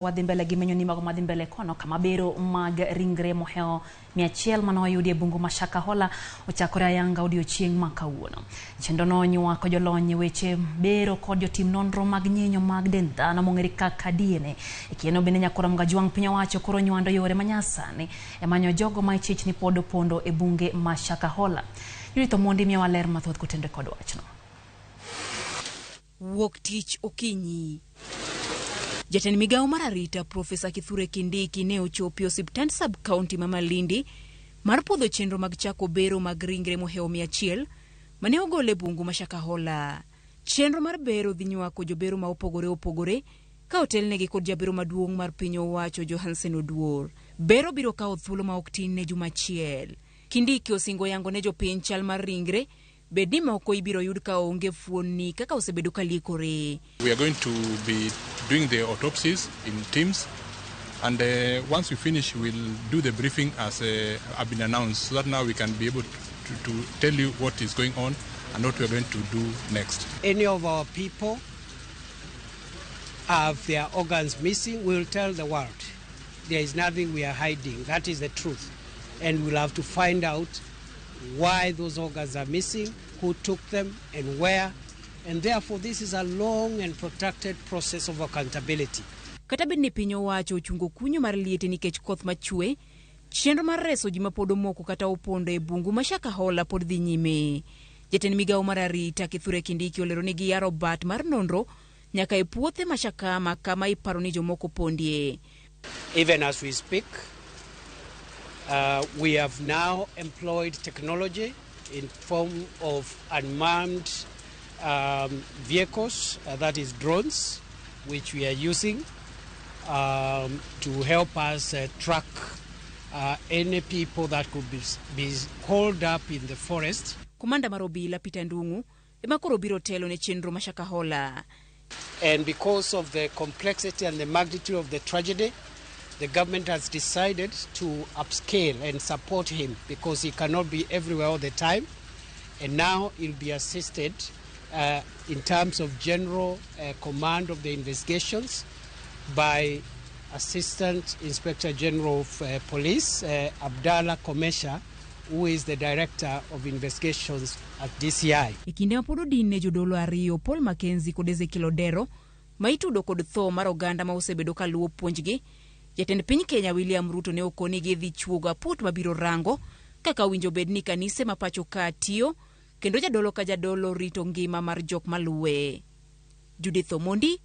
Wadhi mbele gi menyo ni mago madhi mbele kono kama bero mag ringre mohewo 100 mane oyudi e bungu ma Shakahola ochakore ayanga odiochieng' ma kawuono. Chenrono nywako jolony e weche bero kod jotim nonro mag nyinyo mag dend dhano mong'ere kaka DNA. E kindeno bende Nyakoro Mgajwang' piny owacho koro nywando yore manyasani e manyo jogo ma ichich ni pod opondo e bunge ma Shakahola. Judith Omondi miyowa ler mathoth kotenore kod wachno. Wuok tich okinyi. Jatend migawo mar arita Profesa Kithure Kindiki ne ochopo e osiptand sub county ma Malindi mar puodho chenro mag chako bero mag ringre mohewo 100 mane ogol e bungu ma Shakahola. Chenro mar bero dhi nywako jobero ma opogore opogore ka otelnegi kod jabero maduong' mar piny owacho Johansen Oduor. Bero biro kawo thuolo ma ok tin ne juma achiel. Kindiki osingo yango ne jopiny chal mar ringre bed ni moko ibiro yud ka onge fuonni kaka osebedo ka liekore. We are going to be doing the autopsies in teams, and once we finish, we'll do the briefing as have been announced, so that now we can be able to tell you what is going on and what we are going to do next. Any of our people have their organs missing, we'll tell the world. There is nothing we are hiding. That is the truth. And we'll have to find out why those organs are missing, who took them, and where. And therefore, this is a long and protracted process of accountability. Kata bed ni piny owacho ochungo kunyo mar liete nikech koth machwe, chenro mar reso ji mapod omoko kata opondo e bungu ma Shakahola pod dhi nyime. Jatend migawo mar arita Kithure Kindiki olero ni giyaro bat mar nonro nyaka e puothe ma Shakama kama iparo ni jomoko pondie. Even as we speak, we have now employed technology in form of unmanned vehicles, that is drones, which we are using to help us track any people that could be holed up in the forest. Komanda mar obila Peter Ndung'u ema koro biro telo ne chenro ma Shakahola. And because of the complexity and the magnitude of the tragedy, the government has decided to upscale and support him because he cannot be everywhere all the time. And now he'll be assisted in terms of general command of the investigations by Assistant Inspector General of Police, Abdallah Komesha, who is the Director of Investigations at DCI. E kinde ma pod odin ne jodolo ariyo Paul Mackenzie kod Ezekiel Odero ma itudo kod tho mar oganda ma osebedo ka luwo puonjgi, jatend piny Kenya William Ruto ne okoni gidhi chuogo aput mabiro rango kaka owinjo bed ni kanise ma pacho ka tiyo kendo jadolo ka jadolo rito ngima mar jok maluwe. Judith Omondi,